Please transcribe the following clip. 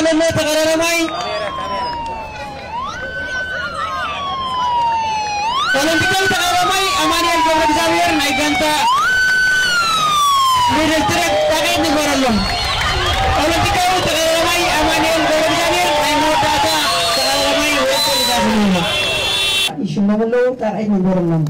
ተቐዳዳማይ ኦሎምፒካዊ ተቐዳዳማይ ኣማኑኤል ገብረ እግዚኣብሔር ናይ ጋንታ ሚድል ትሬክ ጣቕዒት ንግበረሎም። ኦሎምፒካዊ ተቐዳዳማይ ኣማኑኤል ገብረ እግዚኣብሔር ናይ መወዳእታ ተቐዳዳማይ ውድድር ይዛዝምና። ይሽመሙ ኣለዉ፣ ጣቕዒት ንግበረሎም።